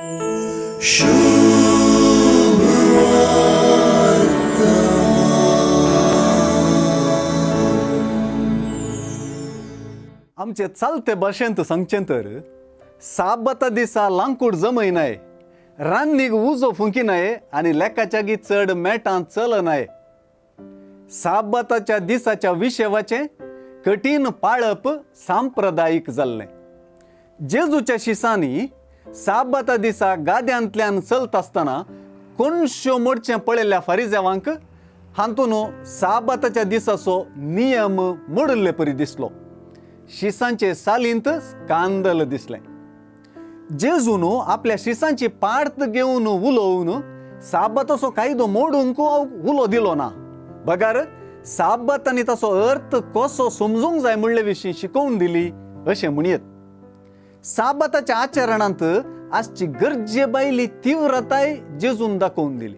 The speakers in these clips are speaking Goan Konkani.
आमचे चलते भाशेंत सांगचें तर साबाता दिसा लांकूड जमयनाय, रान्नीक उजो फुंकिनाय आनी लेकाच्यागी चड मेटां चलनाय. साबाताच्या दिसाच्या विशेवाचें कठीण पाळप सांप्रदायीक जाल्लें. जेजूच्या शिसांनी साबाता दिसा गाद्यांतल्यान चलता आसतना कोणश्यो मोडचें पळयल्ल्या फारिजेवांक हातून साबाताच्या दिसाचो नियम मोडिल्ले परी दिसलो. शिसांचे सालींत स्कांदल दिसलें. जेजून आपल्या शिसांची पार्त घेवन उलोवन साबाताचो कायदो मोडूंक उलो दिलो ना, बगर साबात आनी ताचो अर्थ कसो समजूंक जाय म्हणले विशीं शिकोवन दिली अशें म्हणयेत. साबाताच्या आचरणांत आसची गरजे भायली तीव्रताय जेजून दाखोवन दिली.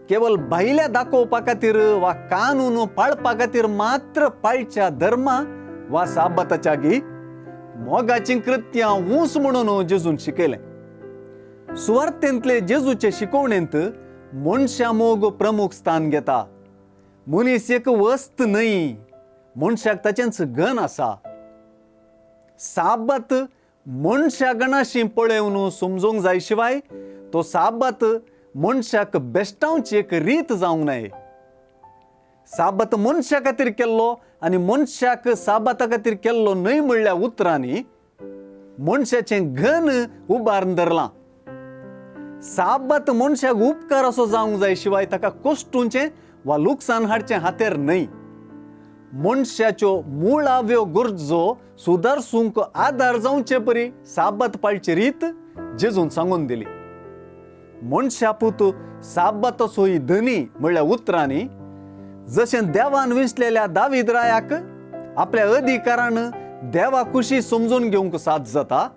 केवल भायल्या दाखोवपा खातीर वा कानून पाळपा खातीर मात्र पाळच्या धर्मा वा साबाताच्या गी मोगाचीं कृत्यां ऊंच म्हणून जेजून शिकयलें. सुवार्थेंतले जेजूचे शिकवणेंत मनशा मोग प्रमुख स्थान घेता. मनीस एक वस्त न्हय, मनशाक ताचेंच गण आसा. साबात मनशा गणाशी पळोवन समजूंक जाय शिवाय तो साबात मनशाक बेश्टावची एक रीत जावंक नाय. साबात मनशा खातीर केल्लो आनी मनशाक साबाता खातीर केल्लो न्हय म्हणल्या उतरांनी मनशाचें घन उबारून धरलां. साबात मनशाक उपकार असो जावंक जाय शिवाय ताका कोश्टुंचें वा लुकसाण हाडचें हातेर न्हय. मनशाच्यो मुळाव्यो गरजो सुदारसूंक आदार जावचे परी साबात पाळची रीत जेजून सांगून दिली. मनशापूत साबाताचोय धनी म्हणल्या उतरांनी जशें देवान विंचलेल्या दावीद रायाक आपल्या अधिकारान देवा कुशी समजून घेवंक साथ जाता,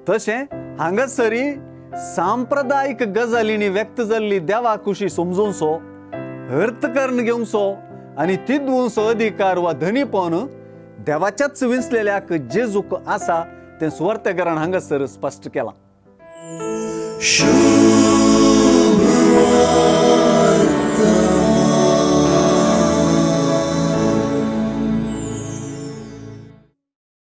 तशें हांगासरी सांप्रदायीक गजालींनी व्यक्त जाल्ली देवा कुशी समजूनसो, अर्थ करून घेवचो आनी तिदवंचो अधिकार वा धनीपण देवाच्याच विंचलेल्याक जेजूक आसा तें सुवार्थेकारान हांगासर स्पश्ट केलां.